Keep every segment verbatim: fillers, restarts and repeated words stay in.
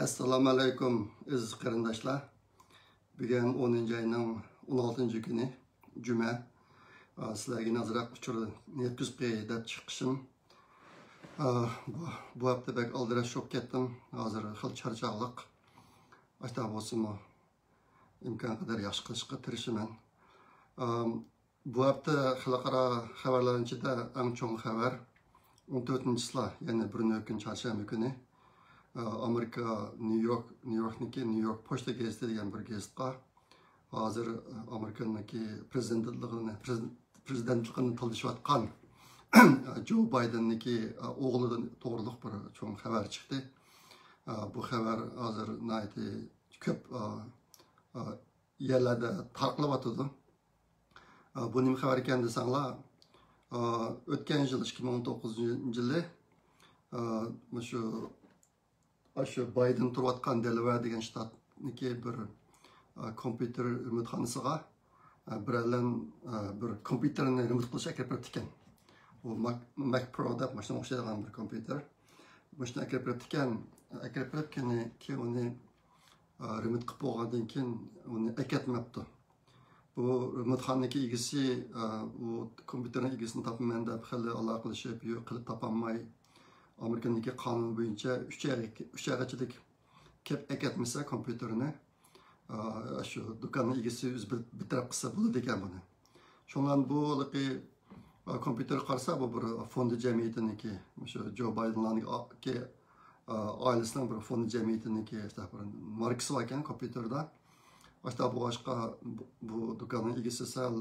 ئەسسالامۇ ئەلەيكۇم، ئەزىز قېرىنداشلار. بۈگۈن ئونىنچى ئاينىڭ ئون ئالتىنچى كۈنى، جۈمە. ئا، سىلەرگە ئازراق ئۇچۇر يەتكۈزۈپ قوياي دەپ چىقىشىم. ئا، بۇ، بۇ ھەپتە بەك ئالدىراش بولۇپ كەتتىم. ھازىر خېلى چارچاقلىق. ئاشتا بولسىمۇ، ئىمكان قەدەر ياخشى قىلىشقا تىرىشىمەن. ئا، بۇ ھەپتە خەلقئارا خەۋەرلەرنىڭ ئىچىدە ئەڭ چوڭ خەۋەر، ئون تۆتىنچى چىسلا، يەنى بىرىنچى كۈن، چارشەنبە كۈنى، ئا، ئامېرىكا نيۇ يورك، نيۇ يوركنىكى نيۇ يورك پوچتا گېزىتى دېگەن بىر گېزىتقا ھازىر، ئا، ئامېرىكىنىڭكى پرېزىدېنتلىقىنى، پرېزىدېنت-، پرېزىدېنتلىقىنى تالىشىۋاتقان جو بايدېننىڭكى، ئا، ئوغلى توغرىلىق بىر چوڭ خەۋەر چىقتى. ئا، بۇ خەۋەر ھازىر ناھايىتى كۆپ، ئا، ئا، يەرلەردە تارقىلىۋاتىدۇ. ئا، بۇ نېمە خەۋەر ئىكەن دېسەڭلار، ئا، ئۆتكەن يىل، ئىككى مىڭ ئون توققۇزىنچى يىلى، ئا، مۇشۇ، ئاشۇ بايدېن تۇرۇۋاتقان دېلۋەر دېگەن شتاتنىكى بىر، ئا، كومپيۇتېر رېمونتخانىسىغا، ئا، بىرەرلەن، ئا، بىر كومپيۇتېرنى رېمونت قىلىش ئەكىرىپ بېرىپتىكەن. ئۇ ماك، ماك پرو دەپ مۇشۇنىڭغا ئوخشايدىغان بىر كومپيۇتېر. مۇشۇنى ئەكىرىپ بېرىپتىكەن. ئەكىرىپ بېرىپ، كېيىن، كېيىن ئۇنى، ئا، رېمونت قىلىپ بولغاندىن كېيىن ئۇنى ئەكەتمەپتۇ. بۇ رېمونتخانىنىڭكى ئىگىسى، ئا، ئۇ كومپيۇتېرنىڭ ئىگىسىنى تاپىمەن دەپ خېلى ئالاقىلىشىپ، يوق، قىلىپ تاپالماي، ئامېرىكىنىڭكى قانۇنى بويىچە ئۈچ ئاي، ئۈچ ئايغىچىلىك كەپ ئەكەتمىسە كومپيۇتېرنى، ئا، شۇ دۇكاننىڭ ئىگىسى ئۆزى بىر، بىر تەرەپ قىلسا بولىدىكەن بۇنى. شۇڭلان بۇ ھېلىقى، ئا، كومپيۇتېرغا قارىسا، بۇ بىر فوند جەمئىيىتىنىڭكى، مۇشۇ جو بايدېنلارنىڭكى، ئا، ئائىلىسىنىڭ بىر فوند جەمئىيىتىنىڭكى، ئىشتە بىر ماركىسى باركەن كومپيۇتېردا. ئاشتا بولغاچقا، بۇ، بۇ دۇكاننىڭ ئىگىسى سەل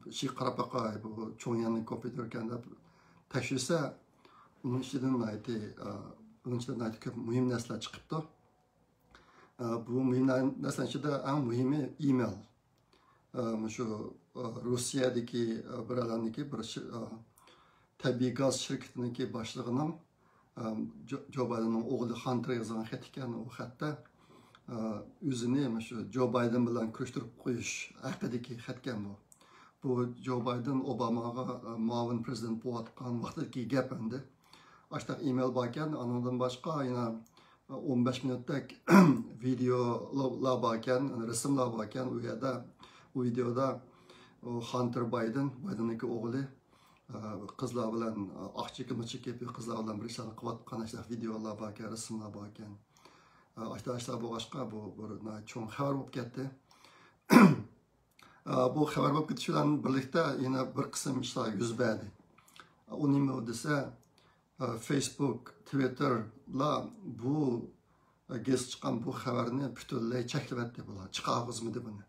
ئىشىككە قاراپ باقاي، بۇ چوڭ يەرنىڭ كومپيۇتېرىكەن دەپ تەكشۈرسە، ئۇنىڭ ئىچىدىن ناھايىتى، ئا، ئۇنىڭ ئىچىدىن ناھايىتى كۆپ مۇھىم نەرسىلەر چىقىپتۇ. ئا، بۇ مۇھىم نەرسىلەر ئىچىدە ئەڭ مۇھىمى ئىمېيل. ئا، مۇشۇ، ئا، روسىيەدىكى، ئا، بىر ئالەمدىكى بىر شىر-، ئا، تەبىئىي گاز شىركىتىنىڭكى باشلىقىنىڭ، ئا، جو، جو بايدېننىڭ ئوغلى خانتېرغا يازغان خەت ئىكەن. ئۇ خەتتە، ئا، ئۆزىنى مۇشۇ جو بايدېن بىلەن كۆرۈشتۈرۈپ قويۇش ھەققىدىكى خەتكەن بۇ. بۇ جو بايدېن ئوباماغا، ئا، مۇئاۋىن پرېزىدېنت بولۇۋاتقان ۋاقتىدىكى گەپ ئەمدى. ئاشتاق ئىمېيل باركەن، ئانىڭدىن باشقا يەنە ئون بەش مىنۇتتەك ۋىدېئولار باركەن، رەسىملەر باركەن. ئۇ يەردە، ئۇ ۋىدېئودا ئۇ خانتېر بايدېن، بايدېننىڭكى ئوغلى، ئە، قىزلار بىلەن، ئە، ئاق چېكىمۇ چېكىپ، قىزلار بىلەن بىر ئىشلارنى قىلىۋاتقان ئاشۇنداق ۋىدېئولار باركەن، رەسىملەر باركەن. ئە، ئاشتا ئاشتا بولغاچقا، بۇ بىر ناھايىتى چوڭ خەۋەر بولۇپ كەتتى. ئە، بۇ خەۋەر بولۇپ كېتىش بىلەن بىرلىكتە يەنە بىر قىسىم ئىشلار يۈز بەردى. ئۇ نېمە دېسە، ئە، فېيسبۇك، تىۋىتتېرلار بۇ، ئە، گېزىت چىققان بۇ خەۋەرنى پۈتۈنلەي چەكلىۋەتتى بۇلار، چىقارغۇزمىدى بۇنى.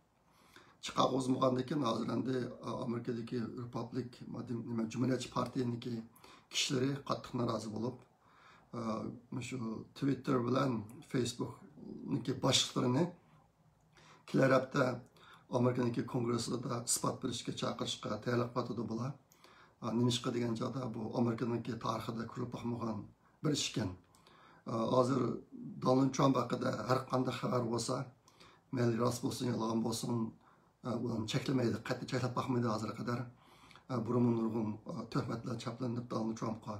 چىقارغۇزمىغاندىن كېيىن، ھازىر ئەمدى، ئا، ئامېرىكىدىكى رېپابلىك، نېمە، جۇمھۇرىيەتچى پارتىيىنىڭكى كىشىلىرى قاتتىق نارازى بولۇپ، ئا، مۇشۇ تىۋىتتېر بىلەن فېيسبۇكنىڭكى باشلىقلىرىنى كېلەر ھەپتە ئامېرىكىنىڭكى كونگرېسسىدا ئىسپات بېرىشكە چاقىرىشقا تەييارلىق قىلىۋاتىدۇ بۇلار. ئا، نېمىشقا دېگەن چاغدا، بۇ ئامېرىكىنىڭكى تارىخىدا كۆرۈلۈپ باقمىغان بىر ئىشكەن. ئا، ھازىر دونالد ترامپ ھەققىدە ھەر قانداق خەۋەر بولسا، مەيلى راست بولسۇن، يالغان بولسۇن، ئا، ئۇلارنى چەكلىمەيدۇ، قەتئىي چەكلەپ باقمايدۇ ھازىرغا قەدەر. ئا، بۇرۇنمۇ نۇرغۇن، ئا، تۆھمەتلەر چاپلىنىپ دونالد ترامپقا.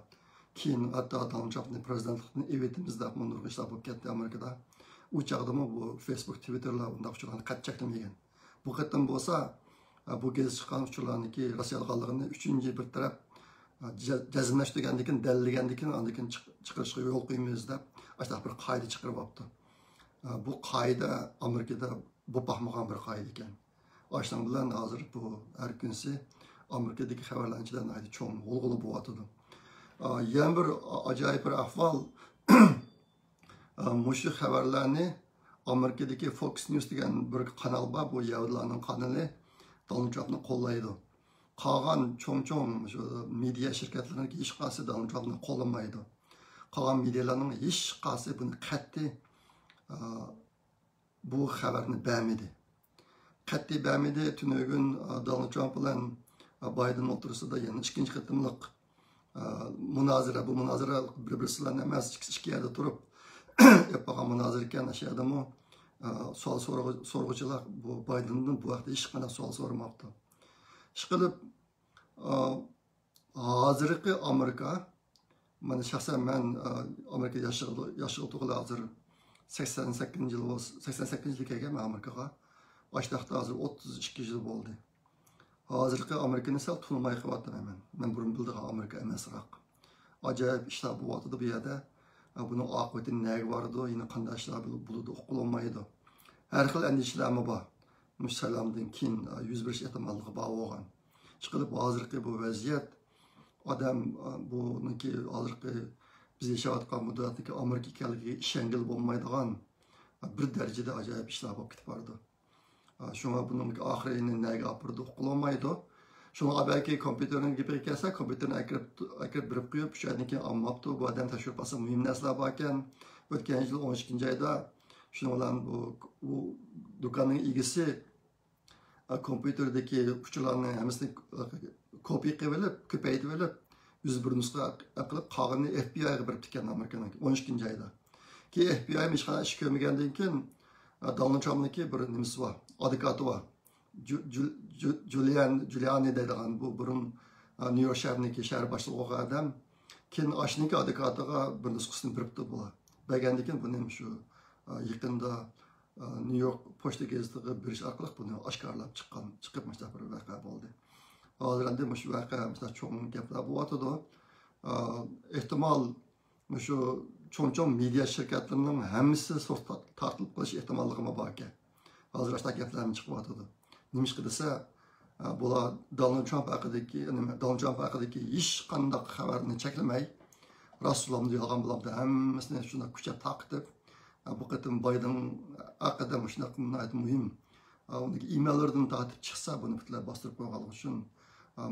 كېيىن ھەتتا دونالد ترامپنى پرېزىدېنتلىقتىن ئېلىۋېتىمىز دەپمۇ نۇرغۇن ئىشلار بولۇپ كەتتى ئامېرىكىدا. ئۇ چاغدىمۇ بۇ فېيسبۇك، تىۋىتتېرلار ئۇنداق ئۇچۇرلارنى قەتئىي چەكلىمىگەن. بۇ قېتىم بولسا، ئا، بۇ گېزىت چىققان ئۇچۇرلارنىڭكى راست يالغانلىقىنى ئۈچىنچى بىر تەرەپ، ئا، جە-، جەزملەشتۈرگەندىن كېيىن، دەلىللىگەندىن كېيىن، ئاندىن كېيىن چىق-، چىقىرىشقا يول قويىمىز دەپ، ئاشۇنداق بىر قائىدە چىقىرىۋاپتۇ. ئا، بۇ قائىدە ئامېرىكىدا بولۇپ باقمىغان بىر قائىدە ئىكەن. ئاشۇنىڭ بىلەن ھازىر بۇ ھەر كۈنسى ئامېرىكىدىكى خەۋەرلەرنىڭ ئىچىدە ناھايىتى چوڭ غۇلغۇلا بولۇۋاتىدۇ. ئا، يەنە بىر ئاجايىپ بىر ئەھۋال. ئا، مۇشۇ خەۋەرلەرنى ئامېرىكىدىكى فوكس نيۇز دېگەن بىر قانال بار، بۇ يەھۇدىيلارنىڭ قانىلى، دونالد ترامپنى قوللايدۇ. قالغان چوڭ-چوڭ شۇ مېدىيا شىركەتلىرىنىڭ ھېچقايسى دونالد ترامپنى قوللىمايدۇ. قالغان مېدىيالارنىڭ ھېچقايسى بۇنى قەتئىي، ئا، بۇ خەۋەرنى بەرمىدى. قەتئىي بەرمىدى. تۈنۈگۈن، ئا، دونالد ترامپ بىلەن، ئا، بايدېن ئوتتۇرىسىدا يەنە ئىككىنچى قېتىملىق، ئا، مۇنازىرە. بۇ مۇنازىرە بىر-بىرسى بىلەن ئەمەس، ئىككىسى ئىككى يەردە تۇرۇپ ئېلىپ بارغان مۇنازىرە ئىكەن. ئاشۇ يەردىمۇ، ئا، سوئال سورىغۇ-، سورىغۇچىلار بۇ بايدېندىن بۇ ھەقتە ھېچقانداق سوئال سورىماپتۇ. ئىشقىلىپ، ئا، ھازىرقى ئامېرىكا، مانا شەخسەن مەن، ئا، ئامېرىكىدا ياشىغىلى، ياشىغىلى تۇرغىلى ھازىر سەكسەن سەككىزىنچى يىل بولسا، سەكسەن سەككىزىنچى يىلى كەلگەنمەن ئامېرىكىغا. ئاشتاقتا ھازىر ئوتتۇز ئىككى يىل بولدى. ھازىرقى ئامېرىكىنى سەل تونۇماي قېلىۋاتىمەن مەن. مەن بۇرۇن بىلىدىغان ئامېرىكا ئەمەسراق. ئاجايىپ ئىشلار بولۇۋاتىدۇ بۇ يەردە. بۇنىڭ ئاقىۋىتى نەگە بارىدۇ، يەنە قانداق ئىشلار بولىدۇ، ئۇقۇلمايدۇ. ھەر خىل ئەندىشىلەرمۇ بار. مۇشۇ سايلامدىن كېيىن يۈز بېرىش ئېھتىماللىقى بار بولغان. ئىشقىلىپ، ھازىرقى بۇ ۋەزىيەت ئادەم بۇنىڭكى ھازىرقى بىز ياشاۋاتقان مۇددەتتىكى ئامېرىكا ئىكەنلىكىگە ئىشەنگىلى بولمايدىغان بىر دەرىجىدە ئاجايىپ ئىشلار بولۇپ كېتىپ بارىدۇ. شۇڭا بۇنىڭ ئاخىرىنى نەگە ئاپىرىدۇ، ئۇقۇلمايدۇ. شۇڭا بەلكى كومپيۇتېرنىڭ گېپىگە كەلسە، كومپيۇتېرنى ئەكىرىپ، ئەكىرىپ بېرىپ قويۇپ، شۇ يەردىن كېيىن ئالماپتۇ. بۇ ئادەم تەكشۈرۈپ بارسا مۇھىم نەرسىلەر باركەن. ئۆتكەن يىل ئون ئىككىنچى ئايدا شۇنىڭ بىلەن بۇ، بۇ دۇكاننىڭ ئىگىسى كومپيۇتېردىكى ئۇچۇرلارنى ھەممىسىنى كوپىيە قىلىۋېلىپ، كۆپەيتىۋېلىپ، يۈز بىر نۇسخا قىلىپ، قالغىنىنى ئېف بى ئايغا بېرىپتىكەن ئامېرىكىنىڭ ئون ئىككىنچى ئايدا. كېيىن ئېف بى ئاي ھېچقانداق ئىش كۆرمىگەندىن كېيىن، دونالد ترامپنىڭكى بىر نېمىسى بار، ئادۋوكاتى بار. جۇ-، جۇ-، جۇ-، جۇليان، جۇليانى دەيدىغان بۇ بۇرۇن نيۇ يورك شەھىرىنىڭكى شەھەر باشلىقى بولغان ئادەم. كېيىن ئاشۇنىڭكى ئادۋوكاتىغا بىر نۇسخىسىنى بېرىپتۇ بۇلار. بەرگەندىن كېيىن بۇنى شۇ يېقىندا نيۇ يورك پوچتا گېزىتىغا بېرىش ئارقىلىق بۇنى ئاشكارىلاپ چىققان، چىقىپ مۇشۇنداق بىر ۋەقە بولدى. ھازىر ئەمدى مۇشۇ ۋەقە مۇشۇنداق چوڭ گەپلەر بولۇۋاتىدۇ. ئېھتىمال مۇشۇ چوڭ-چوڭ مېدىيا شىركەتلىرىنىڭ ھەممىسى سوت تارتىلىپ قېلىش ئېھتىماللىقىمۇ باركەن. ھازىر ئاشۇنداق گەپلەرمۇ چىقىۋاتىدۇ. نېمىشقا دېسە، بۇلار دونالد ترامپ ھەققىدىكى، نېمە، دونالد ترامپ ھەققىدىكى ھېچقانداق خەۋەرنى چەكلىمەي، راست بولامدۇ، يالغان بولامدۇ، ھەممىسىنى شۇنداق كۈچەپ تارقىتىپ، بۇ قېتىم بايدېن ھەققىدە مۇشۇنداق ناھايىتى مۇھىم، ئۇنىڭ ئىمېيللىرىدىن تارتىپ چىقسا، بۇنى پۈتۈنلەي باستۇرۇپ قويغانلىقى ئۈچۈن،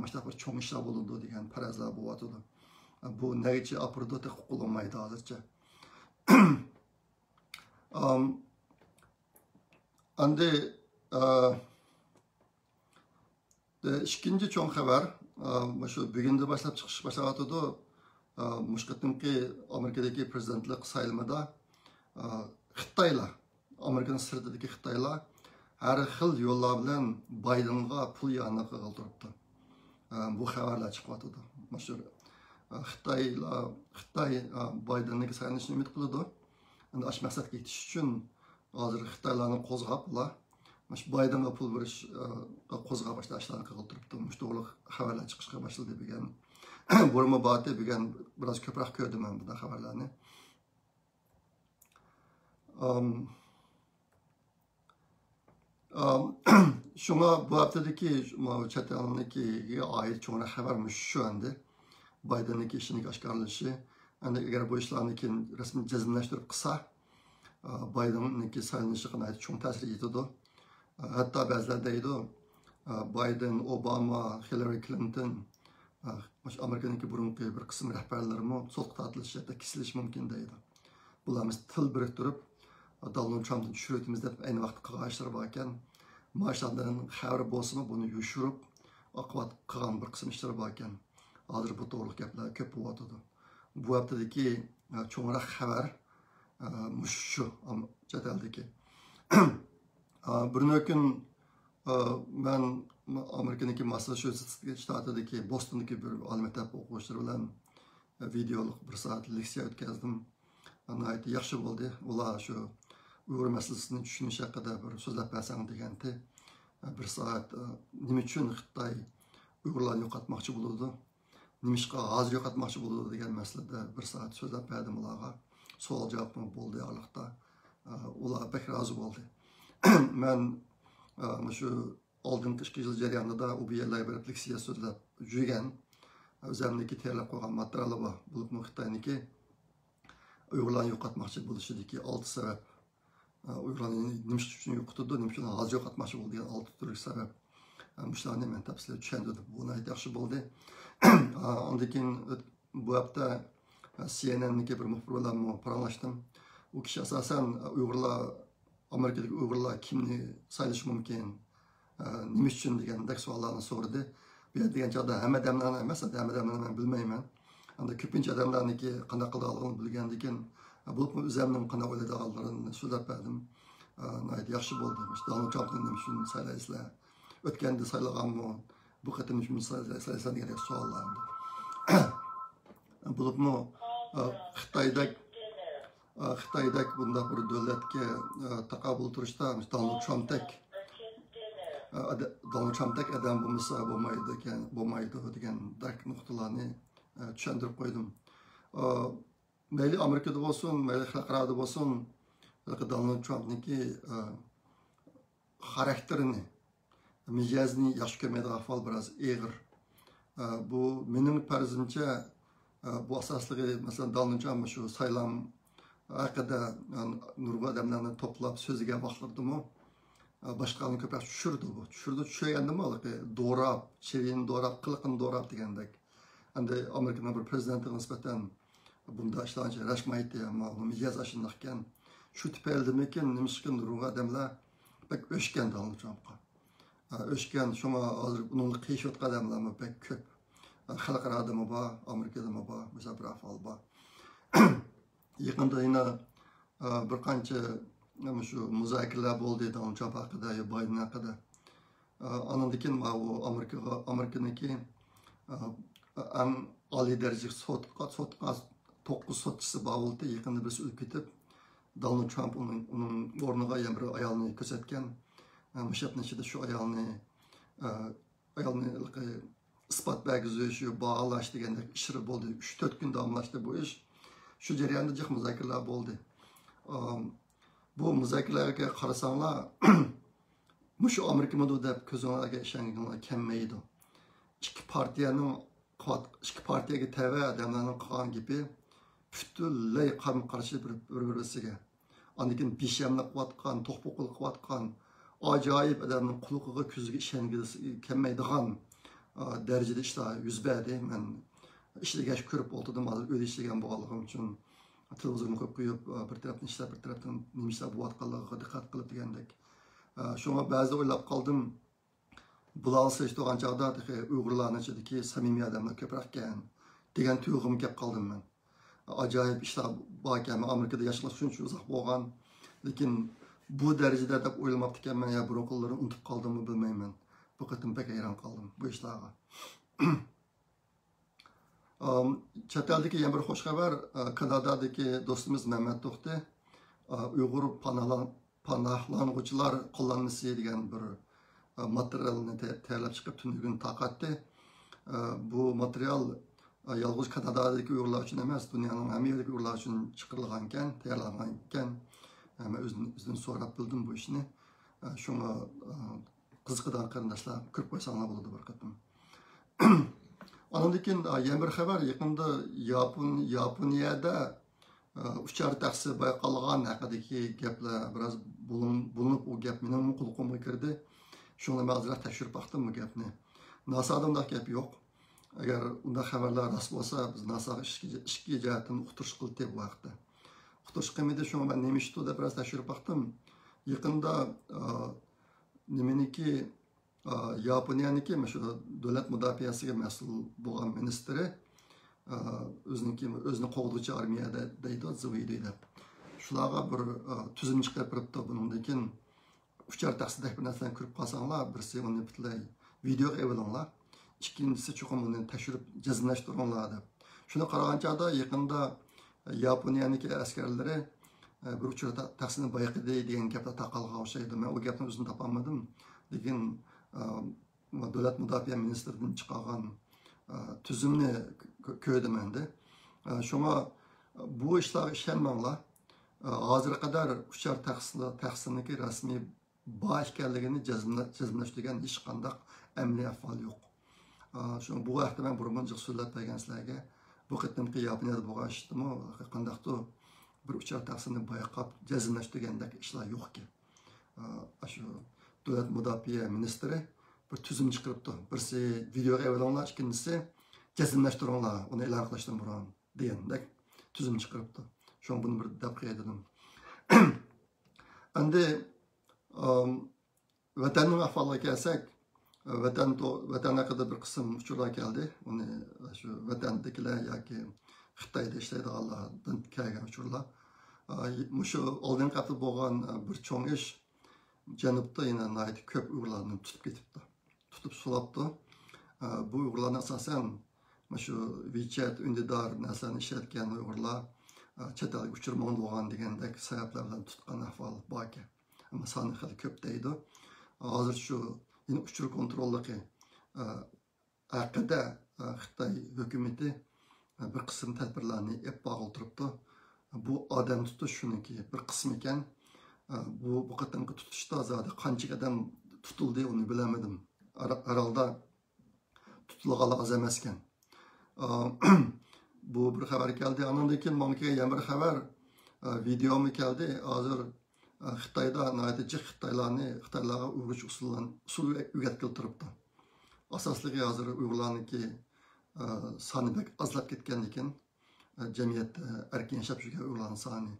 مۇشۇنداق بىر چوڭ ئىشلار بولىدۇ دېگەن پەرەزلەر بولۇۋاتىدۇ. بۇ نەگىچە ئاپىرىدۇ، تېخى ئۇقۇلمايدۇ ھازىرچە. ئەمدى، ئىككىنچى چوڭ خەۋەر، مۇشۇ بۈگۈندىن باشلاپ چىقىش باشلاۋاتىدۇ. مۇشۇ قېتىمقى ئامېرىكىدىكى پىرېزىدېنتلىق سايلىمىدا خىتايلار، ئامېرىكىنىڭ سىرتىدىكى خىتايلار ھەر خىل يوللار بىلەن بايدېنغا پۇل ياردىمى قىلغىلى تۇرۇپتۇ. بۇ خەۋەرلەر چىقىۋاتىدۇ. مۇشۇ خىتايلار، خىتاي بايدېننىڭكى سايلىنىشىنى ئۈمىد قىلىدۇ. ئەمدى ئاشۇ مەقسەتكە يېتىش ئۈچۈن ھازىر خىتايلارنى قوزغاپ، ئۇلار مۇشۇ بايدېنغا پۇل بېرىش، ئە، قوزغاپ ئاشۇنداق ئىشلارنى قىلغىلى تۇرۇپتۇ. مۇشۇ توغرىلىق خەۋەرلەر چىقىشقا باشلىدى بۈگۈن. بۇرۇنمۇ بارتى، بۈگۈن بىراز كۆپرەك كۆردۈم مەن بۇنداق خەۋەرلەرنى. ئام، ئام، شۇڭا بۇ ھەپتىدىكى ماۋۇ چەت ئەلنىڭكىگە ئائىت چوڭراق خەۋەر مۇشۇ ئەمدى. بايدېننىڭكى ئىشىنىڭ ئاشكارىلىنىشى. ئەمدى ئەگەر بۇ ئىشلارنى كېيىن رەسمىي جەزملەشتۈرۈپ قىلسا، بايدېننىڭكى سايلىنىشىغا ناھايىتى چوڭ تەسىر يېتىدۇ. ھەتتا بەزىلەر دەيدۇ، بايدېن، ئوباما، خىللارى كلىنتون، مۇشۇ ئامېرىكىنىڭكى بۇرۇنقى بىر قىسىم رەھبەرلىرىمۇ سوتقا تارتىلىش، ھەتتا كېسىلىشى مۇمكىن دەيدۇ. بۇلار ھەممىسى تىل بىرىكتۈرۈپ، دونالد ترامپنى چۈشۈرۈۋېتىمىز دەپ ئەينى ۋاقىتتا قىلغان ئىشلىرى باركەن. مانا شۇلاردىن خەۋىرى بولسىمۇ، بۇنى يوشۇرۇپ، ئاقىۋەت قىلغان بىر قىسىم ئىشلىرى باركەن. ھازىر بۇ توغرىلىق گەپلەر كۆپ بولۇۋاتىدۇ. بۇ ھەپتىدىكى، ئە، چوڭراق خەۋەر، ئە، مۇشۇ شۇ، ئام-، چەت ئەلدىكى. ئە، بىر كۈن، ئە، مەن ئامېرىكىنىڭكى ماسساچۇسېتس شتاتىدىكى، بوستوندىكى بىر ئالىي مەكتەپ ئوقۇغۇچىلىرى بىلەن، ئە، ۋىدېئولۇق بىر سائەت لېكسىيە ئۆتكەزدىم. ناھايىتى ياخشى بولدى. ئۇلار شۇ ئۇيغۇر مەسىلىسىنى چۈشىنىش ھەققىدە بىر سۆزلەپ بەرسەڭ دېگەنتى. بىر سائەت، ئە، نېمە ئۈچۈن خىتاي ئۇيغۇرلارنى يوقاتماقچى بولىدۇ؟ نېمىشقا ھازىر يوقاتماقچى بولىدۇ دېگەن مەسىلىدە بىر سائەت سۆزلەپ بەردىم ئۇلارغا. سوئال جاۋابمۇ بولدى ئارىلىقتا. ئە، ئۇلار بەك رازى بولدى. مەن، ئە، مۇشۇ ئالدىنقى ئىككى يىل جەريانىدا ئۇ بۇ يەرلەرگە بېرىپ لېكسىيە سۆزلەپ يۈرگەن، ئۆزۈمنىڭكى تەييارلاپ قويغان ماتېرىيالى بار. بولۇپمۇ خىتاينىڭكى ئۇيغۇرلارنى يوقاتماقچى بولۇشىدىكى ئالتە سەۋەب. ئۇيغۇرلارنى نېمە ئۈچۈن يوقىتىدۇ، نېمە ئۈچۈن ھازىر يوقاتماقچى بولىدۇ دېگەن ئالتە تۈرلۈك سەۋەب. مۇشۇلارنى مەن تەپسىلىي چۈشەندۈردۈم. بۇ ناھايىتى ياخشى بولدى. ئاندىن كېيىن بۇ ھەپتە سى ئېن ئېننىڭكى بىر مۇخبىرى بىلەنمۇ پاراڭلاشتىم. ئۇ كىشى ئاساسەن ئۇيغۇرلار، ئامېرىكىدىكى ئۇيغۇرلار كىمنى سايلىشى مۇمكىن، ئە، نېمە ئۈچۈن دېگەندەك سوئاللارنى سورىدى. بۇ يەر دېگەن چاغدا ھەممە ئادەملەرنى ئەمەس، ھەممە ئادەملەرنى مەن بىلمەيمەن. ئەمدى كۆپىنچە ئادەملەرنىڭكى قانداق قىلىدىغانلىقىنى بىلگەندىكىن، بولۇپمۇ ئۆزۈمنىڭ قانداق ئويلايدىغانلىرىنى سۆزلەپ بەردىم. ئە، ناھايىتى ياخشى بولدى. مۇشۇ دونالد ترامپنى نېمە ئۈچۈن سايلايسىلەر؟ ئۆتكەندە سايلىغانمۇ؟ بۇ قېتىم نېمە ئۈچۈن سايلايسىلەر دېگەندەك سوئاللار. بولۇپمۇ، ئە، خىتايدەك خىتايدەك بۇنداق بىر دۆلەتكە تاقابىل تۇرۇشتا دونالد ترامپتەك، دونالد ترامپتەك ئادەم بولمىسا بولمايدىكەن، بولمايدۇ دېگەندەك نۇقتىلارنى چۈشەندۈرۈپ قويدۇم. مەيلى ئامېرىكىدا بولسۇن، مەيلى خەلقئارادا بولسۇن، دونالد ترامپنىڭكى خاراكتېرىنى، مىجەزىنى ياخشى كۆرمەيدىغان ئەھۋال بىراز ئېغىر. بۇ مېنىڭ پەرىزىمچە، بۇ ئاساسلىقى، مەسىلەن، دونالد ترامپ شۇ سايلام ھەققىدە نۇرغۇن ئادەملەرنى توپلاپ سۆزلىگەن ۋاقىتلىرىدىمۇ، باشقىلارنى كۆپرەك چۈشۈردى بۇ. چۈشۈردى، چۈشۈرگەندىمۇ ھېلىقى دوراپ، چېۋىنى دوراپ، قىلىقىنى دوراپ دېگەندەك. ئەمدى ئامېرىكىنىڭ بىر پرېزىدېنتىغا نىسبەتەن بۇنداق ئىشلارنى رەسمىي ئېيتتى، ئەمما ئۇنىڭ مىجەزى ئاشۇنداقكەن. شۇ تۈپەيلىدىمىكىن، نېمىشقا نۇرغۇن ئادەملەر بەك ئۆچكەن دونالد ترامپقا. ئۆچكەن، شۇڭا ھازىر ئۇنىڭغا قىيىشىۋاتقان ئادەملەرمۇ بەك كۆپ. خەلقئارادىمۇ بار، ئامېرىكىدىمۇ بار، مۇشۇنداق بىر ئەھۋال بار. يېقىندا يەنە بىر قانچە مۇشۇ مۇزاكىرىلەر بولدى، دونالد ترامپ ھەققىدە يا بايدېن ھەققىدە. ئانىڭدىن كېيىن ماۋۇ ئامېرىكىغا، ئامېرىكىنىڭكى ئەڭ ئالىي دەرىجىلىك سوتقا، سوتقا توققۇز سوتچىسى بار بولدى. يېقىندا بىرسى ئۆلۈپ كېتىپ، دونالد ترامپ ئۇنىڭ، ئۇنىڭ ئورنىغا يەنە بىر ئايالنى كۆرسەتكەن. مۇشۇ ھەپتىنىڭ ئىچىدە شۇ ئايالنى، ئايالنى ئىسپات بەرگۈزۈش، باھالاش دېگەندەك ئىشلار بولدى. ئۈچ تۆت كۈن داۋاملاشتى بۇ ئىش. شۇ جەرياندا جىق مۇزاكىرىلەر بولدى. بۇ مۇزاكىرىلەرگە قارىساڭلار، مۇشۇ ئامېرىكىمىدۇ دەپ كۆزۈڭلارگە ئىشەنگىڭلار كەلمەيدۇ. ئىككى پارتىيەنىڭ قىلىۋات-، ئىككى پارتىيەگە تەۋە ئادەملەرنىڭ قىلغان گېپى پۈتۈنلەي قارمۇ قارشى بىر، بىر، بىرسىگە. ئاندىن كېيىن بىشەملىق قىلىۋاتقان، توقپۇقلۇق قىلىۋاتقان ئاجايىپ ئادەمنىڭ قۇلىقىغا، كۆزىگە ئىشەنگۈسى كەلمەيدىغان، ئا، دەرىجىدە ئىشلار يۈز بەردى. مەن ئىشلىگەچ كۆرۈپ ئولتۇردۇم، ھازىر ئۆيدە ئىشلىگەن بولغانلىقىم ئۈچۈن تېلېۋىزورنى قويۇپ، قويۇپ، ئا، بىر تەرەپتىن ئىشلەپ، بىر تەرەپتىن نېمە ئىشلار بولۇۋاتقانلىقىغا دىققەت قىلىپ دېگەندەك. ئا، شۇڭا بەزىدە ئويلاپ قالدىم، بۇلارنى سېلىشتۇرغان چاغدا تېخى ئۇيغۇرلارنىڭ ئىچىدىكى سەمىمىي ئادەملەر كۆپرەككەن دېگەن تۇيغۇغىمۇ كەپ قالدىم مەن. ئاجايىپ ئىشلار باركەن. مەن ئامېرىكىدا ياشىغىلى شۇنچە ئۇزاق بولغان، لېكىن بۇ دەرىجىدە دەپ ئويلىماپتىكەنمەن يا بۇرۇنقىلىرىنى ئۇنتۇپ قالدىممۇ بىلمەيمەن. بۇ قېتىم بەك ھەيران قالدىم بۇ ئىشلارغا. ئام، چەت ئەلدىكى يەنە بىر خوش خەۋەر، ئە، كانادادىكى دوستىمىز مەمەت توختى، ئە، ئۇيغۇر پاناھلان-، پاناھلانغۇچىلار قوللانمىسى دېگەن بىر، ئە، ماتېرىيالنى تە-، تەييارلاپ چىقىپ، تۈنۈگۈن تارقاتتى. ئە، بۇ ماتېرىيال، ئە، يالغۇز كانادادىكى ئۇيغۇرلار ئۈچۈن ئەمەس، دۇنيانىڭ ھەممە يېرىدىكى ئۇيغۇرلار ئۈچۈن چىقىرىلغانىكەن، تەييارلانغانىكەن. ئە، مەن ئۆزىدىن، ئۆزىدىن سوراپ بىلدىم بۇ ئىشنى. ئە، شۇڭا، ئە، قىزىقىدىغان قېرىنداشلار كۆرۈپ قويساڭلار بولىدۇ بىر قېتىم. ئانىڭدىن كېيىن، ئا، يەنە بىر خەۋەر، يېقىندا ياپون-، ياپونىيەدە، ئا، ئۇچار تەخسە بايقالغان ھەققىدىكى گەپلەر بىراز بولۇن-، بولۇنۇپ، ئۇ گەپ مېنىڭمۇ قۇلىقىمغا كىردى. شۇڭا مەن ئازراق تەكشۈرۈپ باقتىم بۇ گەپنى. ناسادا ئۇنداق گەپ يوق. ئەگەر ئۇنداق خەۋەرلەر راست بولسا، بىز ناساغا ئىككى، ئىككى جەھەتتىن ئۇقتۇرۇش قىلدى بۇ ھەقتە. ئۇقتۇرۇش قىلمىدى، شۇڭا مەن نېمە ئىشتۇ دەپ بىراز تەكشۈرۈپ باقتىم. يېقىندا، ئا، نېمىنىكى، ئا، ياپونىيەنىڭكى مۇشۇ دۆلەت مۇداپىئەسىگە مەسئۇل بولغان مىنىستىرى، ئا، ئۆزىنىڭكى، ئۆزىنى قوغدىغۇچى ئارمىيە دە-، دەيدۇ، زىۋۇيدۇي دەپ. شۇلارغا بىر، ئا، تۈزۈم چىقىرىپ بېرىپتۇ. بۇنىڭدىن كېيىن ئۇچار تەخسىدەك بىر نەرسىلەرنى كۆرۈپ قالساڭلار، بىرسى ئۇنى پۈتۈنلەي ۋىدېئوغا ئېلىۋېلىڭلار. ئىككىنچىسى، چوقۇم ئۇنى تەكشۈرۈپ جەزملەشتۈرۈڭلار دەپ. شۇنى قارىغان چاغدا يېقىندا ياپونىيەنىڭكى ئەسكەرلىرى، ئە، بىر ئۇچار تە-، تەخسىنى بايقىدى دېگەن گەپلەر تارقالغان ئوخشايدۇ. مەن ئۇ گەپنىڭ ئۆزىنى تاپالمىدىم. لېكىن، ئە، دۆلەت مۇداپىئە مىنىستىرىدىن چىقارغان، ئە، تۈزۈمنى كۆ-، كۆردۈم ئەمدى. ئە، شۇڭا بۇ ئىشلارغا ئىشەنمەڭلار. ئە، ھازىرغا قەدەر ئۇچار تەخسىلە-، تەخسىنىڭكى رەسمىي بار ئىكەنلىكىنى جەزملە-، جەزملەشتۈرگەن ھېچقانداق ئەمەلىي ئەھۋال يوق. ئا، شۇ، بۇ ھەقتە مەن بۇرۇنمۇ جىق سۆزلەپ بەرگەن سىلەرگە. بۇ قېتىمقى ياپونىيەدە بولغان ئىشتىمۇ قانداقتۇر بىر ئۇچار تەخسىنى بايقاپ جەزملەشتۈرگەندەك ئىشلار يوقكەن. ئا، شۇ دۆلەت مۇداپىئە مىنىستىرى بىر تۈزۈم چىقىرىپتۇ. بىرسى ۋىدېئوغا ئېلىۋېلىڭلار، ئىككىنچىسى جەزملەشتۈرۈڭلار، ئۇنى ئېلان قىلىشتىن بۇرۇن دېگەندەك تۈزۈم چىقىرىپتۇ. شۇڭا بۇنى بىر دەپ قوياي دېدىم. ئەمدى، ئام، ۋەتەننىڭ ئەھۋالىغا كەلسەك، ۋەتەن تو-، ۋەتەن ھەققىدە بىر قىسىم ئۇچۇرلار كەلدى. ئۇنى شۇ ۋەتەندىكىلەر ياكى خىتايدا ئىشلەيدىغانلاردىن كەلگەن ئۇچۇرلار. ئا، مۇشۇ ئالدىنقى ھەپتە بولغان، ئا، بىر چوڭ ئىش، جەنۇبتا يەنە ناھايىتى كۆپ ئۇيغۇرلارنى تۇتۇپ كېتىپتۇ. تۇتۇپ سولاپتۇ. ئا، بۇ ئۇيغۇرلارنى ئاساسەن مۇشۇ ۋىچەت، ئۈندىدار نەرسىلەرنى ئىشلەتكەن ئۇيغۇرلار، ئە، چەت ئەلگە ئۇچۇر ماڭىدىغان دېگەندەك سەۋەبلەر بىلەن تۇتقان ئەھۋال باركەن. ئەمما سانى خېلى كۆپ دەيدۇ. ھازىر شۇ يەنە ئۇچۇر كونتروللۇقى، ئە، ھەققىدە، ئە، خىتاي ھۆكۈمىتى، ئە، بىر قىسىم تەدبىرلەرنى ئېلىپ بارغىلى تۇرۇپتۇ. بۇ ئادەم تۇتۇش شۇنىڭكى بىر قىسمى ئىكەن. ئە، بۇ، بۇ قېتىمقى تۇتۇشتا زادى قانچە ئادەم تۇتۇلدى، ئۇنى بىلەلمىدىم. ھەر، ھەر ھالدا تۇتۇلغانلار ئاز ئەمەسكەن. ئا، بۇ بىر خەۋەر كەلدى. ئانىڭدىن كېيىن ماڭا كەلگەن يەنە بىر خەۋەر، ئا، ۋىدېئومۇ كەلدى. ھازىر، ئا، خىتايدا ناھايىتى جىق خىتايلارنى، خىتايلارغا ئۇيغۇرچە ئۇسۇللان-، ئۇسۇل ئۆگەتكىلى تۇرۇپتۇ. ئاساسلىقى ھازىر ئۇيغۇرلارنىڭكى، ئا، سانى بەك ئازلاپ كەتكەندىكىن، جەمئىيەتتە ئەركىن ياشاپ يۈرگەن ئۇيغۇرلارنىڭ سانى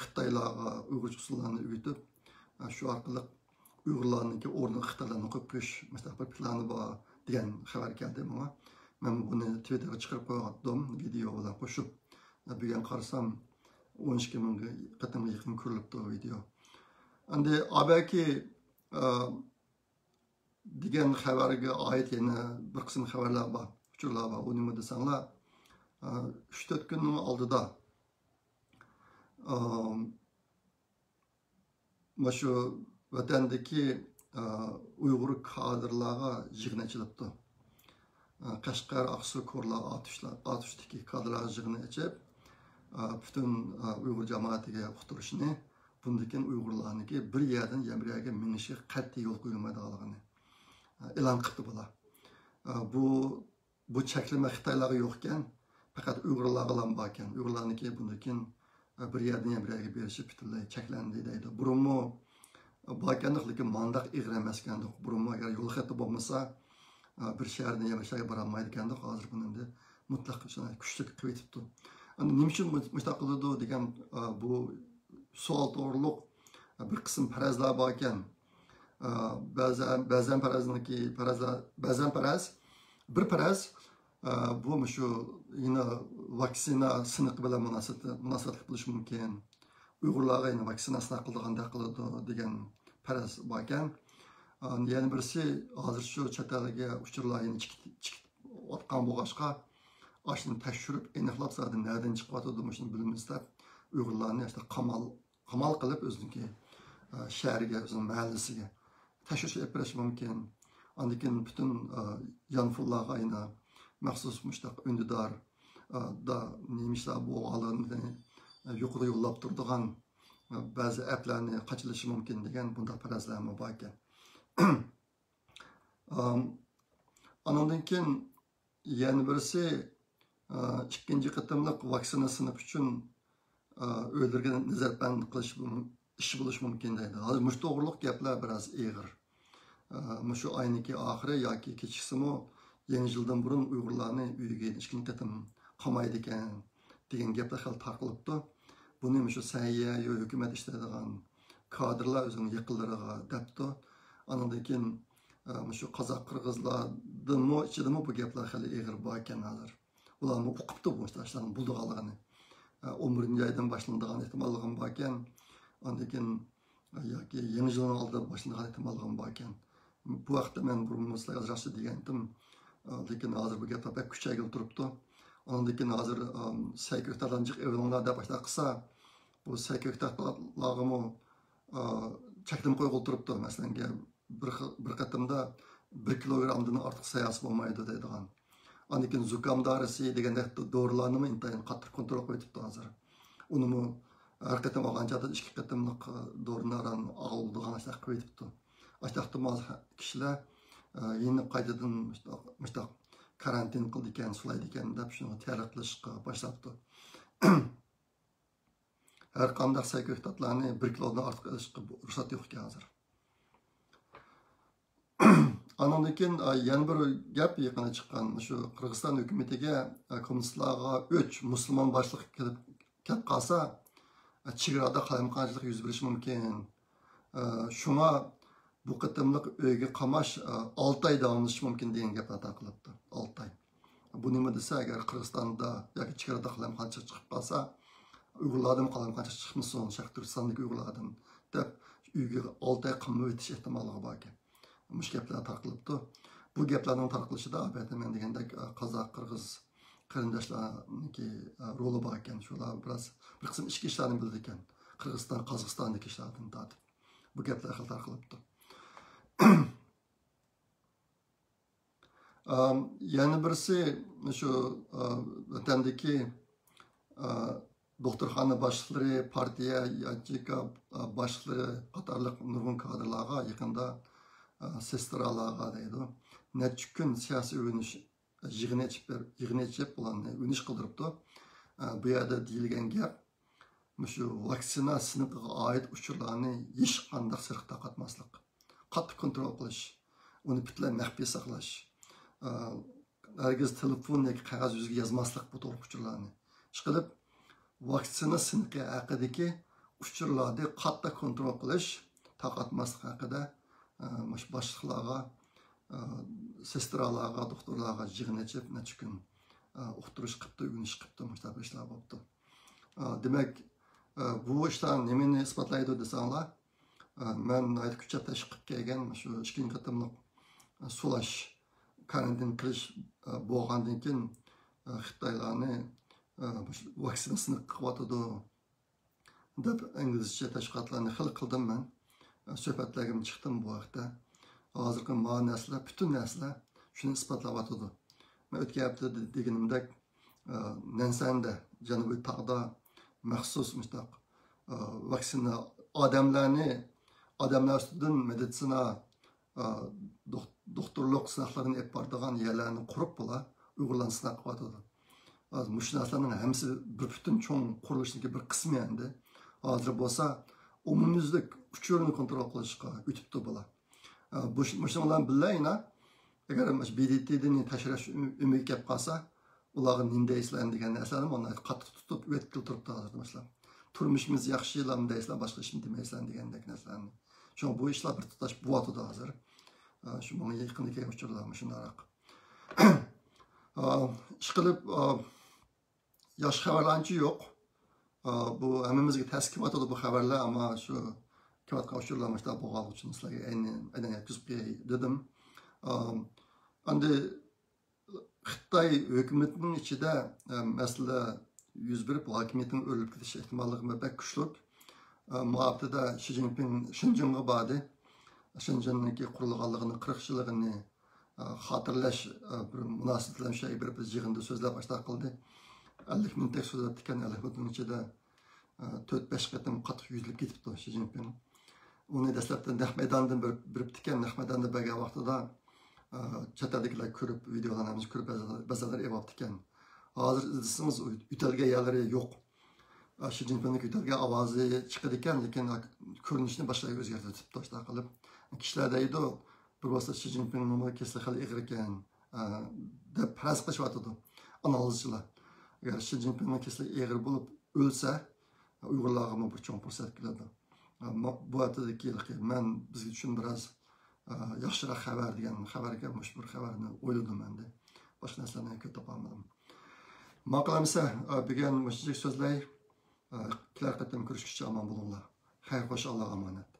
خىتايلارغا ئۇيغۇرچە ئۇسۇللارنى ئۆگىتىپ، شۇ ئارقىلىق ئۇيغۇرلارنىڭكى ئورنىغا خىتايلارنى قويۇپ قويۇش مۇشۇنداق بىر پىلانى بار دېگەن خەۋەر كەلدى ماڭا. مەن بۇنى تىۋىتتېرغا چىقىرىپ قويغانتىم، ۋىدېئو بىلەن قوشۇپ. بۈگۈن قارىسام، ئون ئىككى مىڭغا قېتىمغا يېقىن كۆرۈلۈپتۇ ۋىدېئو. ئەمدى ئابەكى، ئە، دېگەن خەۋەرگە ئائىت يەنە بىر قىسىم خەۋەرلەر بار، ئۇچۇرلار بار. ئۇ نېمە دېسەڭلار، ئە، ئۈچ تۆت كۈننىڭ ئالدىدا، ئە، مۇشۇ ۋەتەندىكى، ئە، ئۇيغۇر كادىرلارغا يىغىن ئېچىلىپتۇ. ئە، قەشقەر، ئاقسۇ، كورلا، ئاتۇشلا-، ئاتۇشتىكى كادىرلارغا يىغىن ئېچىپ، ئە، پۈتۈن، ئە، ئۇيغۇر جامائىتىگە ئۇقتۇرۇشنى، بۇندىن كېيىن ئۇيغۇرلارنىڭكى بىر يەردىن يەنە بىر يەرگە مېڭىشىگە قەتئىي يول قويۇلمايدىغانلىقىنى، ئە، ئېلان قىپتۇ بۇلار. ئە، بۇ، بۇ چەكلىمە خىتايلارغا يوقكەن، پەقەت ئۇيغۇرلارغىلا باركەن. ئۇيغۇرلارنىڭكى بۇندىن كېيىن، ئە، بىر يەردىن يەنە بىر يەرگە بېرىشى پۈتۈنلەي چەكلەندى دەيدۇ. بۇرۇنمۇ باركەندۇق، لېكىن مانداق ئېغىر ئەمەسكەندۇق. بۇرۇنمۇ ئەگەر يول خېتى بولمىسا، ئە، بىر شەھەردىن يەنە بىر شەھەرگە بارالمايدىكەندۇق. ھازىر بۇنى ئەمدى مۇتلەق شۇنداق كۈچلۈك قىلىۋېتىپتۇ. ئەمدى نېمە ئۈچۈن مۇ-، مۇشۇنداق قىلىدۇ دېگەن، ئە، بۇ سوئال توغرۇلۇق، ئە، بىر قىسىم پەرەزلەر باركەن. ئە، بەزەن، بەزەن پەرەزنىڭكى، پەرەزلەر، بەزەن پەرەز، بىر پەرەز، ئە، بۇ مۇشۇ يەنە ۋاكسىنا سىنىقى بىلەن مۇناسىۋەتلىك، مۇناسىۋەتلىك بولۇشى مۇمكىن. ئۇيغۇرلارغا يەنە ۋاكسىنا سىناق قىلىدىغاندەك قىلىدۇ دېگەن پەرەز باركەن. ئە، يەنە بىرسى، ھازىر شۇ چەت ئەلگە ئۇچۇرلار يەنە چىقىپ، چىقىپ ئاتقان بولغاچقا، ئاشۇنى تەكشۈرۈپ ئېنىقلاپ، زادى نەدىن چىقىۋاتىدۇ، مۇشۇنى بىلىمىز دەپ، ئۇيغۇرلارنى ئاشۇنداق قامال، قامال قىلىپ ئۆزىنىڭكى، ئە، شەھىرىگە، ئۆزىنىڭ مەھەللىسىگە تەكشۈرۈش ئېلىپ بېرىشى مۇمكىن. ئاندىن كېيىن پۈتۈن، ئە، يانفونلارغا يەنە مەخسۇس مۇشۇنداق ئۈندىدار، ئە، دا نېمە ئىشلار بولغانلىقىنى، ئە، يۇقىرى يوللاپ تۇرىدىغان، ئە، بەزى ئەپلەرنى قاچىلىشى مۇمكىن دېگەن بۇنداق پەرەزلەرمۇ باركەن. ئام، ئانىڭدىن كېيىن يەنە بىرسى، ئا، ئىككىنچى قېتىملىق ۋاكسىنا سىنىق ئۈچۈن، ئا، ئۆيلىرىگە نەزەربەند قىلىش ئىش بولۇشى مۇمكىن دەيدۇ. ھازىر مۇشۇ توغرۇلۇق گەپلەر بىراز ئېغىر. ئا، مۇشۇ ئاينىڭكى ئاخىرى ياكى كېچىكسىمۇ، يېڭى يىلدىن بۇرۇن ئۇيغۇرلارنى ئۆيىگە ئىككىنچى قېتىم قامايدىكەن دېگەن گەپلەر خېلى تارقىلىپتۇ. بۇنى مۇشۇ سەھىيە يا ھۆكۈمەت ئىشلەيدىغان كادىرلار ئۆزىنىڭ يېقىنلىرىغا دەپتۇ. ئانىڭدىن كېيىن، ئە، مۇشۇ قازاق قىرغىزلاردىنمۇ ئىچىدىمۇ بۇ گەپلەر خېلى ئېغىر باركەن ھازىر. ئۇلارمۇ ئۇقۇپتۇ بۇ ئىشلارنىڭ بولىدىغانلىقىنى. ئە، ئون بىرىنچى ئايدىن باشلىنىدىغان ئېھتىماللىقىمۇ باركەن. ئاندىن كېيىن، ئە، ياكى يېڭى يىلنىڭ ئالدىدا باشلىنىدىغان ئېھتىماللىقىمۇ باركەن. بۇ ھەقتە مەن بۇرۇنمۇ سىلەرگە ئازراقچە دېگەنتىم. ئە، لېكىن ھازىر بۇ گەپلەر بەك كۈچەيگىلى تۇرۇپتۇ. ئاندىن كېيىن ھازىر، ئەم، سەي كۆكتاتلارنى جىق ئېلىۋېلىڭلار دەپ ئاشۇنداق قىلسا، بۇ سەي كۆكتاتلارغىمۇ، ئا، چەكلىمە قويغىلى تۇرۇپتۇ. مەسىلەن، بىر خىل، بىر قېتىمدا بىر كىلوگرامدىن ئارتۇق سەي ئالسا بولمايدۇ دەيدىغان. ئاندىن كېيىن زۇكام دارىسى دېگەندەك دورىلارنىمۇ ئىنتايىن قاتتىق كونترول قىلىۋېتىپتۇ ھازىر. ئۇنىمۇ ھەر قېتىم ئالغان چاغدا ئىككى قېتىملىق، ئا، دورىنى ئاران ئالىدىغان ئاشۇنداق قىلىۋېتىپتۇ. ئاشۇنداقتىمۇ كىشىلەر، ئا، يەنە قايتىدىن مۇشۇنداق، مۇشۇنداق كارانتىن قىلىدىكەن، سولايدىكەن دەپ شۇنىڭغا تەييارلىق قىلىشقا باشلاپتۇ. ھەر قانداق سەي كۆكتاتلارنى بىر كىلودىن ئارتۇق ئېلىشقا رۇخسەت يوق ئىكەن ھازىر. ئانىڭدىن كېيىن، ئا، يەنە بىر گەپ يېقىندا چىققان، شۇ قىرغىزىستان ھۆكۈمىتىگە، ئا، كوممۇنىستلارغا ئۆچ مۇسۇلمان باشلىق كېلىپ، كەپ قالسا، ئا، چېگرادا قالايمىقانچىلىق يۈز بېرىشى مۇمكىن. ئا، شۇڭا بۇ قېتىملىق ئۆيگە قاماش، ئا، ئالتە ئاي داۋاملىشىشى مۇمكىن دېگەن گەپلەر تارقىلىپتۇ. ئالتە ئاي. بۇ نېمە دېسە، ئەگەر قىرغىزىستاندا ياكى چېگرادا قالايمىقانچىلىق چىقىپ قالسا، ئۇيغۇرلاردىن قالايمىقانچىلىق چىقمىسۇن، شەرقىي تۈركىستاندىكى ئۇيغۇرلاردىن دەپ، ئۆيگە ئالتە ئاي قامىۋېتىش ئېھتىماللىقى باركەن. مۇشۇ گەپلەر تارقىلىپتۇ. بۇ گەپلەرنىڭ تارقىلىشىدا، ئەلۋەتتە، مەن دېگەندەك، قازاق، قىرغىز، قېرىنداشلارنىڭكى، ئە، رولى بار ئىكەن. شۇلار بىراز بىر قىسىم ئىچكى ئىشلارنى بىلىدىكەن. قىرغىزىستان، قازاقىستاندىكى ئىشلاردىن تارتىپ بۇ گەپلەر خېلى تارقىلىپتۇ. ئام، يەنە بىرسى شۇ، ئا، ۋەتەندىكى، ئا، دوختۇرخانا باشلىقلىرى، پارتىيە، ياچېيكا، ئا، باشلىقلىرى قاتارلىق نۇرغۇن كادىرلارغا يېقىندا، ئا، سېسترالارغا دەيدۇ، نەچچە كۈن سىياسىي ئۆگىنىش يىغىنى ئېچىپ بېرىپ، يىغىنى ئېچىپ، ئۇلارنى ئۆگىنىش قىلدۇرۇپتۇ. ئا، بۇ يەردە دېيىلگەن گەپ، مۇشۇ ۋاكسىنا سىنىقىغا ئائىت ئۇچۇرلارنى ھېچقانداق سىرتقا تارقاتماسلىق، قاتتىق كونترول قىلىش، ئۇنى پۈتۈنلەي مەخپىي ساقلاش، ئا، ھەرگىز تېلېفون ياكى قەغەز يۈزىگە يازماسلىق بۇ توغرىلىق ئۇچۇرلارنى. ئىشقىلىپ، ۋاكسىنا سىنىقى ھەققىدىكى ئۇچۇرلارنى قاتتىق كونترول قىلىش، تارقاتماسلىق ھەققىدە، ئا، مۇشۇ باشلىقلارغا، ئا، سېسترالارغا، دوختۇرلارغا يىغىن ئېچىپ، نەچچە كۈن، ئا، ئۇقتۇرۇش قىپتۇ، ئۆگىنىش قىپتۇ، مۇشۇنداق ئىشلار بوپتۇ. ئا، دېمەك، ئا، بۇ ئىشلار نېمىنى ئىسپاتلايدۇ دېسەڭلار، ئا، مەن ناھايىتى كۈچەپ تەشۋىق قىلىپ كەلگەن شۇ ئىككىنچى قېتىملىق، ئا، سولاش، كارانتىن قىلىش، ئا، بولغاندىن كېيىن، ئا، خىتايلارنى، ئا، مۇشۇ ۋاكسىنا سىنىقى قىلىۋاتىدۇ دەپ ئىنگلىزچە تەشۋىقاتلارنى خېلى قىلدىم مەن. سۆھبەتلەرگىمۇ چىقتىم بۇ ھەقتە. ھازىرقى مانا نەرسىلەر، پۈتۈن نەرسىلەر شۇنى ئىسپاتلاۋاتىدۇ. مەن ئۆتكەن ھەپتىدە دە-، دېگىنىمدەك، ئە، نەنسەندە، جەنۇبىي تاغدا مەخسۇس مۇشتاق، ئە، ۋاكسىنا ئادەملەرنى، ئادەملەر ئۈستىدىن مېدىتسىنا، ئا، دوخ-، دوختۇرلۇق سىناقلىرىنى ئېلىپ بارىدىغان يەرلەرنى قۇرۇپ، بۇلار ئۇيغۇرلارنى سىناق قىلىۋاتىدۇ. ھازىر مۇشۇ نەرسىلەرنىڭ ھەممىسى بىر پۈتۈن چوڭ قۇرۇلۇشنىڭكى بىر قىسمى ئەمدى. ھازىر بولسا ئومۇميۈزلۈك ئۇچۇرنى كونترول قىلىشقا ئۆتۈپتۇ بۇلار. ئا، بۇ، مۇشۇنىڭ بىلەن بىللە يەنە، ئەگەر مۇشۇ بى دى تىدىن تەكشۈرۈش ئۈمىدى كەپ قالسا، ئۇلارغا نېمە دەيسىلەر دېگەن نەرسىلەرنى مانا قاتتىق تۇتۇپ ئۆتكىلى تۇرۇپتۇ ھازىر باشلاپ. تۇرمۇشىمىز ياخشىلامدۇ دەيسىلەر، باشقا ئىشنى دېمەيسىلەر دېگەندەك نەرسىلەرنى. شۇڭا بۇ ئىشلار بىر تۇتاش بولۇۋاتىدۇ ھازىر. ئا، شۇ ماڭا يېقىندا كەلگەن ئۇچۇرلار مۇشۇنداقراق. ئا، ئىشقىلىپ، ئا، ياخشى خەۋەرلەر ئانچە يوق. ئا، بۇ ھەممىمىزگە تەس كېلىۋاتىدۇ بۇ خەۋەرلەر، ئەمما شۇ كېلىۋاتقان ئۇچۇرلار مۇشۇنداق بولغانلىقى ئۈچۈن سىلەرگە ئەينەن، ئەينەن يەتكۈزۈپ قوياي دېدىم. ئا، ئەمدى خىتاي ھۆكۈمىتىنىڭ ئىچىدە، ئە، مەسىلە يۈز بېرىپ، ھاكىمىيىتىنىڭ ئۆرۈلۈپ كېتىش ئېھتىماللىقى بەك كۈچلۈك. ئە، مۇ ھەپتىدە شى جىنپىڭ شېنجېنغا باردى. شېنجېننىڭكى قۇرۇلغانلىقىنىڭ قىرىق يىللىقىنى، ئە، خاتىرىلەش، ئە، بىر مۇناسىۋىتى بىلەن شۇ يەرگە بېرىپ بىر يىغىندا سۆزلەپ ئاشۇنداق قىلدى. ئەللىك مىنۇتتەك سۆزلەپتىكەن، ئەللىك مىنۇتنىڭ ئىچىدە ئە، تۆت-بەش قېتىم قاتتىق يۈزلىنىپ كېتىپتۇ شى جىنپىڭ. ئۇنى دەسلەپتە نەق مەيداندىن بېرىپ، بېرىپتىكەن، نەق مەيداندا بەرگەن ۋاقتىدا، ئە، چەت ئەلدىكىلەر كۆرۈپ، ۋىدېئولارنى ھەممىسى كۆرۈپ، بەزىلەر، بەزىلەر ئېلىۋاپتىكەن. ھازىر ئىزدىسىڭىز، يۆتەلگەن يەرلىرى يوق. ئە، شى جىنپىڭنىڭ يۆتەلگەن ئاۋازى چىقىدىكەن، لېكىن، ئە، كۆرۈنۈشىنى باشقا يەرگە ئۆزگەرتىۋېتىپتۇ، شۇنداق قىلىپ. كىشىلەر دەيدۇ، بىر بولسا شى جىنپىڭنىڭمۇ كېسىلى خېلى ئېغىر ئىكەن، ئە، دەپ پەرەز قىلىشىۋاتىدۇ ئانالىزچىلار. ئەگەر شى جىنپىڭنىڭ كېسىلى ئېغىر بولۇپ ئۆلسە، ئۇيغۇرلارغىمۇ بىر چوڭ پۇرسەت كېلىدۇ. ئە، ما-، بۇ ھەپتىدىكى مەن بىزگە ئۈچۈن بىراز، ئە، ياخشىراق خەۋەر دېگەن خەۋەرگە مۇشۇ بىر خەۋەرنى ئويلىدىم ئەمدى. باشقا نەرسىلەرنى كۆپ تاپالمىدىم. ماقۇل ئەمىسە، ئە، بۈگۈن مۇشۇنچىلىك سۆزلەي. ئە، كېلەر قېتىم كۆرۈشكىچە ئامان بولۇڭلار. خەير خوش، ئاللاغا ئامانەت.